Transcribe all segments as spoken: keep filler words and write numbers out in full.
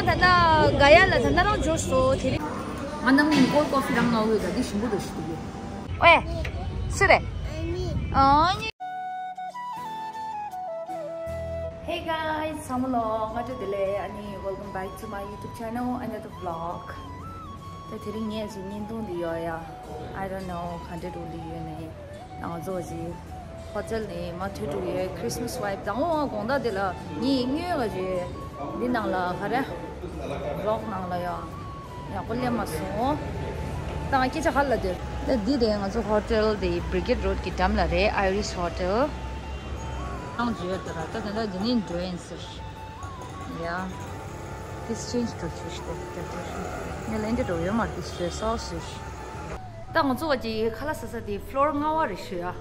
ད་ལྟ་ག་ཡ་ལ་ད་ལྟ་རང་འབྱོར་སོང་། དེ་རིང་ང་ནང་མི་ཀོལ་ཀོ་ཕི་རང་ང་འོས་ད་འདི་ཞིམ་པོ་འདུག་ཞུ་གི་ཡོད། ཨོའེ། སུ་རེད། ཨ་ནི། Hey guys, སང་མོ་ལོ། ང་ཚོ་བདེ་ལེགས། ཨ་ནི། Welcome back to my YouTube channel, another vlog. ད་དེ་རིང་ངས་ཅིག་བརྙན་ཐུང་འདི་ཡོད་ཡ། I don't know ག་འདྲ་འགྲོ་འདི་ཡོད་ནས། ང་ཚོ་ཅིག་ཧོ་ཊེལ་ནས་མར་ཐོན་འགྲོ་ཡོད། Christmas vibe དང་པོ་དགོང་དག་དེ་ལ་ངས་དངོས་ག་ཅིག་འདི་ནང་ལ་ག་རེ་vlog ནང་ལ་ཡ། ཡག་པོ་སླེབས་མ་སོང་། ད་ང་སྐད་ཆ་ག་ལ་འདོད། ད་འདི་དེ་ང་ཚོ་ཧོ་ཊེལ་དེ་Bricket Road གི་འགྲམ་ལ་རེད། Iris Hotel། ཨང་བརྗོད་དེ་ར་ད་ད་ད་འདི་ནས་འགྲོ་ཡིན་ཟེར། ཡ། This change འགྲོ་ཚུལ་ཞིག་ད་ད་ད་ངས་ལན་འདི་འགྲོ་ཡོད་མ་རེད། This བཟོས་སོ་ཟེར། ད་ང་ཚོ་གི་ཁ་ལག་ཟ་ས་དེ་floor ལྔ་པ་རེད་ཞུ་ཡ།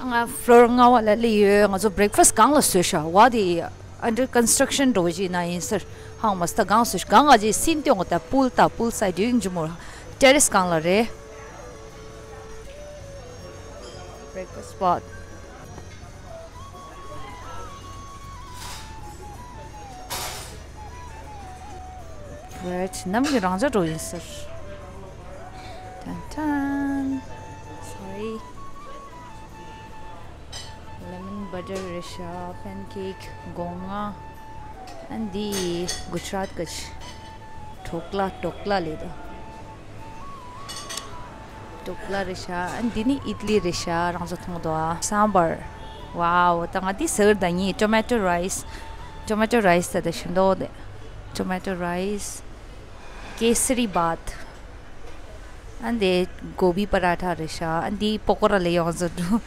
ང་floor ལྔ་པ་ལ་སླེབས་ཡོད། ང་ཚོ་breakfast སྒང་ལ་བཟོས་ཤག་བ་དེ། Under construction འགྲོ་བཞིན་ན་ཡིན་ཟེར། ཧང་མ་སྟ་གང་སུ་གང་ང་ཅི་སིན་ཏེ་ངོ་ད་pool ད་pool side ཡིན་ཇུ་མོ། Terrace སྒང་ལ་རེད། Breakfast spot. Bread ནམ་གྱི་རང་ཅག་འགྲོ་ཡིན་ཟེར། ཏན་ཏན། Sorry. Lemon butter རེད་ཤག pancake སྒོ་ང་། ཨ་འདི་གུ་ཇི་རཱཏ་གི་ཌོག་ལ་ཌོག་ལ་ལེ་དོ། ཌོག་ལ་རེད་ཤག་ཨ་འདི་ནི་ཨིད་ལི་རེད་ཤག་རང་ཚོ་མཐོང་དོ་ཨ། སམ་བར། Wow ད་ང་འདི་ཟེར་ད་ངའི་tomato rice tomato rice ད་ད་ཤིན་ཏོ་དེ། Tomato rice. Kesari bath. ཨ་འདི་གོ་བི་པ་ར་ཐ་རེད་ཤག་ཨ་འདི་པོ་ཀོ་ར་ལེ་ཡོང་ཟེར་འགྲོ།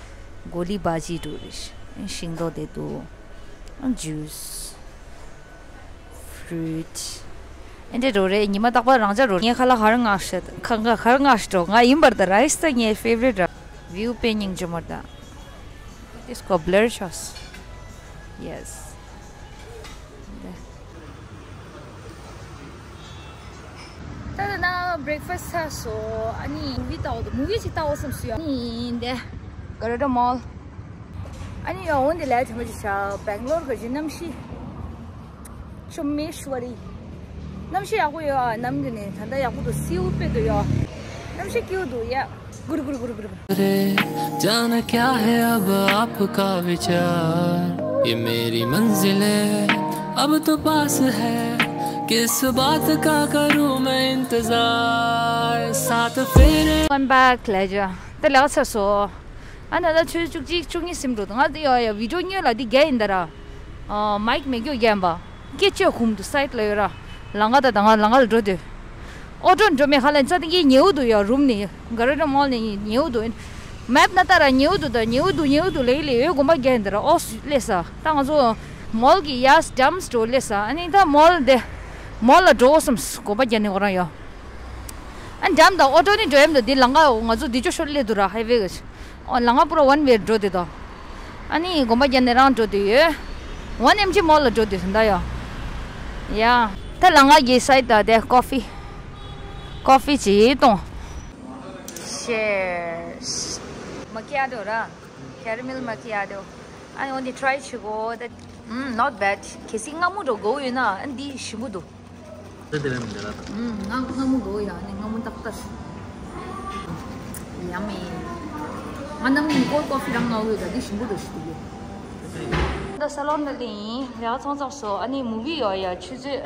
གོ་ལི་བ་ཇི་འགྲོ་རེད་ཤག་ཨ་ཤིང་ཏོག་དེ་འདུག་ཨ་juice. Fruit. ཨ་འདི་འགྲོ་རེད། ཉི་མ་རྟག་པར་རང་ཅག་འགྲོ། ངས་ཁ་ལག་ག་རེ་མངགས་ཤག་ཁ་ཁ་ག་རེ་མངགས་ཤག་འགྲོ། ང་ཡིན་པར་ད་rice ད་ངའི་favorite ར། View painting ཇོ་མོར་ད། This got blur ཤག Yes. ད་ད་ན་breakfast ཚར་སོང་། ཨ་ནི་movie ལྟ་འོ་དོ། movie ཅིག་ལྟ་འོ་བསམ་སོང་ཡ། ཨ་ནི་འདི་Garuda Mall. ཨ་ནི་ཡ་འོ་འདི་ལས་དེ་མོ་ཅིག་བྱ། Bangalore གི་གནམ་གཤིས། Chomeshwari. གནམ་གཤིས་ཡག་པོ་ཡོད་ཨ། ནམ་གི་ནི་ད་ལྟ་ཡག་པོ་འདུག་སེའུ་དཔེ་འདུག་ཡ། གནམ་གཤིས་སྐྱིད་པོ་འདུག་ཡ། གུར་གུར་གུར་གུར་གུར། जाना क्या है अब आपका विचार, ये मेरी मंजिल है, अब तो पास है, किस बात का करूं मैं इंतजार, साथ फेरे। Welcome back ལ་ཇ། ད་ལགས་ཚར་སོང་། ཨ་ན་ད་ཆུ་བཅུ་གཅིག་བཅུ་གཉིས་སིམ་འགྲོ་འདུག་ང་འདི་ཡོ་ཡ་video ཉོས་ལ་འདི་རྒྱ་ཡིན་ད་ར། མའིཀ་མེད་རྒྱུ་རྒྱན་པ། སྐད་ཅོ་ཁུམ་དུ་སའིད་ལ་ཡོད་ར། ལང་ཀ་ད་ད་ང་ལང་ཀ་ལ་འགྲོ་དུས། ཨོ་ཊོ་འགྲོ་མེད་ཁ་ལ་ཙ་ཏི་གི་ཉེའུ་འདུག་ཡ་རུམ་ནི། ག་ར་ཊ་མོལ་ནི་ཉེའུ་འདུག་མེབ་ན་ད་ར་ཉེའུ་འདུག་ད་ཉེའུ་འདུག་ཉེའུ་འདུག་ལེ་ལེ་ཡོད་དགོན་པ་རྒྱ་ཡིན་ད་ར་ཨོ་སི་ལེ་ས། ད་ང་ཚོ་མོལ་གི་ཡ་ཌམ་སི་འགྲོ་ལེ་ས། ཨ་ནི་ད་མོལ་དེ་མོལ་ལ་འགྲོ་སམ་དགོན་པ་རྒྱ་ནི་ཁོ་རང་ཡོད། ཨ་ཌམ་ད་ཨོ་ཊོ་ནི་འགྲོ་ཡམ་ད་འདི་ལང་ཀ་ང་ཚོ་འདི་ཅོ་ཤོར་ལེ་འདུག་ར་ཧའི་ཝེ་གི། ཨོ་ལང་ཀ་པུ་ར་ཝན་ཝེ་འགྲོ་དེ་དོ། ཨ་ནི་དགོན་པ་རྒྱ་ནས་རང་འགྲོ་དེ་ཡོད། ཝན་ཨེམ་ཇི་མོལ་ལ་འགྲོ་དེ་ཟིན་ད་ཡོ། ཡ། ད་ལང་ཀ་གི་སའིད་ད་དེ་ཀོ་ཕི། ཀོ་ཕི་ཅི་གཏོང་། Cheers. Macchiato ར། Caramel macchiato. ཨ་ནི་འོ་འདི་try བྱེད་གོ་ད། ཨུམ། Not bad. གལ་སྲིད་མངར་མོ་འགྲོ་དགོས་ཡོད་ན་ཨ་འདི་ཞིམ་པོ་འདུག་དེ་དེ་བས་མི་འདྲ་ལ། ཨུམ། ང་ང་མོ་གོ་ཡ་ནི་ང་མོ་ཏག་ཏག་ཡ་མེ། ང་ནམ་ནི་ཀོལ་ཀོ་ཕི་རང་ང་འོས་ད་འདི་ཞིམ་པོ་འདུག་ཞུ་གི་ཡོད། ད་ས་ལོན་ལ་ལིན་རེ་བ་ཚང་ཚང་སོ། ཨ་ནི་མུ་བི་ཡོད་ཡ་ཆུ་ཚོད།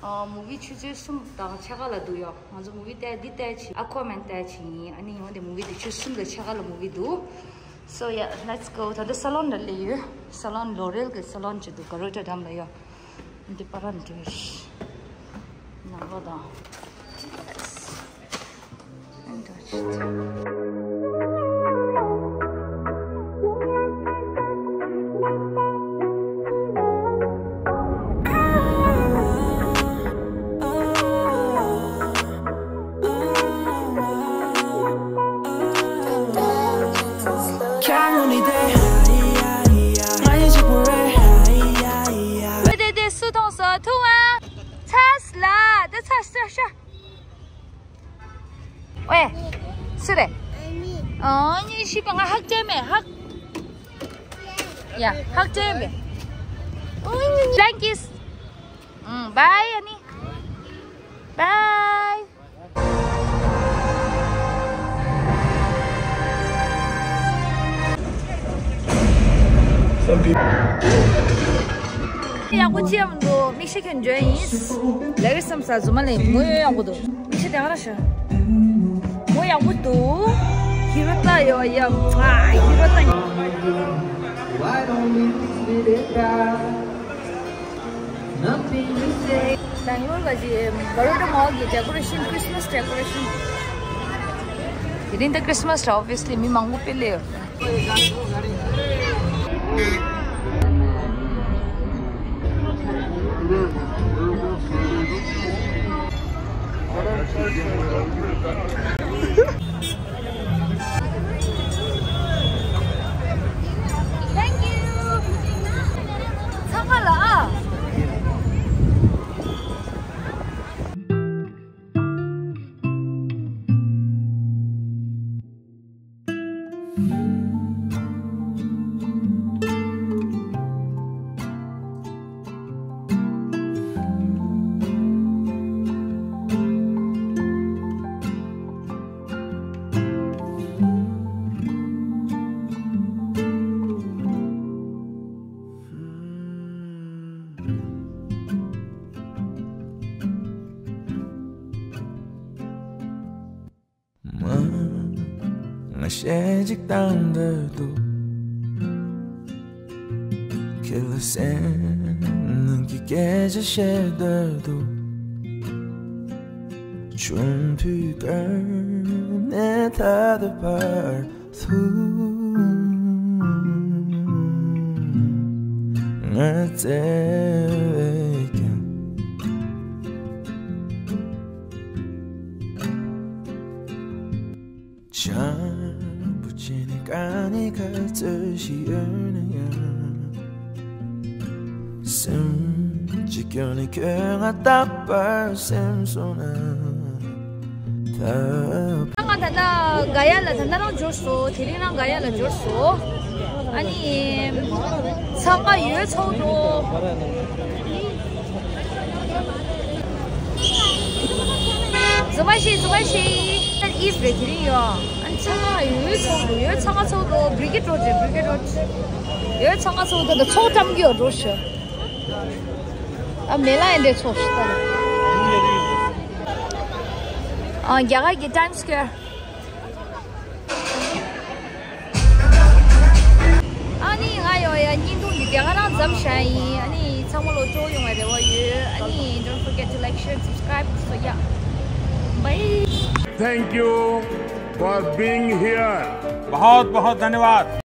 ཨ་མུ་བི་ཆུ་ཚོད་གསུམ་དང་ཕྱེད་ཀ་ལ་འདུག་ཡ། ང་ཚོ་མུ་བི་ལྟ་འདི་ལྟ་ཆི་ཨ་ཁོ་མན་ལྟ་ཆི་ཡིན། ཨ་ནི་ཡོང་དེ་མུ་བི་དེ་ཆུ་གསུམ་དང་ཕྱེད་ཀ་ལ་མུ་བི་འདུག So yeah, let's go. ད་ལྟ་ས་ལོན་ལ་སླེབས་ཡོད། ས་ལོན་ལོ་རེལ་གི་ས་ལོན་ཅིག་འདུག་ག་རོ་ཏྲ་འགྲམ་ལ་ཡོད། འདི་པ་ར་འདྲ་ནང་ལོ་དང་། དེ་དེ་སུ་མཐོང་སོང་ཐུག་ཨ། ཚ་སླ་དེ་ཚ་སྲ་ཤ། ཨོའེ། སུ་རེད། ཨ་ནི་ཤི་པ་ང་ཧག་ཅན་མེད་ཧག་ཡ་ཧག་ཅན་མེད། Thank you. ཨང་། བཱའི་ཨ་ནི། བཱའི། ཡག་པོ་ཅི་ཡང་མི་འདུག་མིག་ཤེལ་གྱོན་འཇོན་ཡིན། ལས་ཀ་བསམ་ས་རྫུན་མ་ལས་ངོ་ཡོད་ཡག་པོ་འདུག་མིག་ཤེལ་དེ་ག་ར་ཤ། ངོ་ཡག་པོ་འདུག་ཧི་རོ་ཏ་ཡོ་ཡ། ཧི་རོ་ཏ། Bangalore ག་ཅི་Baroda Mall གི་decoration, Christmas decoration. དེ་རིང་ད་Christmas རེད། Obviously མི་མང་པོ་དཔེ་སླེབས་ཡོད། Thank you. ཚང་མ་ལ་ཨ། མ། ང་གཞས་གཅིག་བཏང་འདོད་འདུག་ཁྱེད་ལ་སེམས་ནང་གི་སྐད་ཆ་བཤད་འདོད་འདུག་ཆུང་དུས་ཀར་ནས་ད་ལྟ་བར་དུ་ང་བཙལ་བས་ཀྱང་། བྱམས་པོ་བྱས་ནས་དཀའ་ངལ་ག་ཚོད་ཞིག་ཡོད་ན་ཡང་། སེམས་གཅིག་སྐྱོན་ནས་ཁྱོད་ང་རྟག་པར་སེམས་སོང་ན། ད། ང་ད་ལྟ་ག་ཡ་ལ་ད་ལྟ་རང་འབྱོར་སོང་། དེ་རིང་རང་ག་ཡ་ལ་འབྱོར་སོང་། ཨ་ནི། འཚང་ཁ་ཡོད་ཚོགས་འགྲོ། རྫུན་མ་ཤེས། རྫུན་མ་ཤེས། ཨིབ་རེད། དེ་རིང་ཡོད། ཨ་ནི་འཚང་ཁ་ཡོད་ཚོགས་འགྲོ། ཡོད་འཚང་ཁ་ཚོགས་འགྲོ། བྷི་རི་གེད་རོཌ་རེད། བྷི་རི་གེད་རོཌ། ཡོད་འཚང་ཁ་ཚོགས་འགྲོ། ད་ཚོགས་བཀྲམ་གི་ཡོད་འགྲོ་ཤོད། ཨ་མེ་ལ་ཡིན་དེ་ཚོགས་ཤིག་ད། ཨ་རྒྱ་གར་གྱི་ཊའིམ་སི་སྐོེར། ཨ་ནི་ང་ཡོང་ཡ་བརྙན་ཐུང་འདི་དེ་ག་རང་མཚམས་བཞག་ཡིན། ཨ་ནི་ཚང་མ་ལོ་སྤྲོ་ཡོང་བའི་རེ་བ་ཡོད། ཨ་ནི་don't forget to like, share, subscribe. So yeah, bye. Thank you for being here. बहुत बहुत धन्यवाद।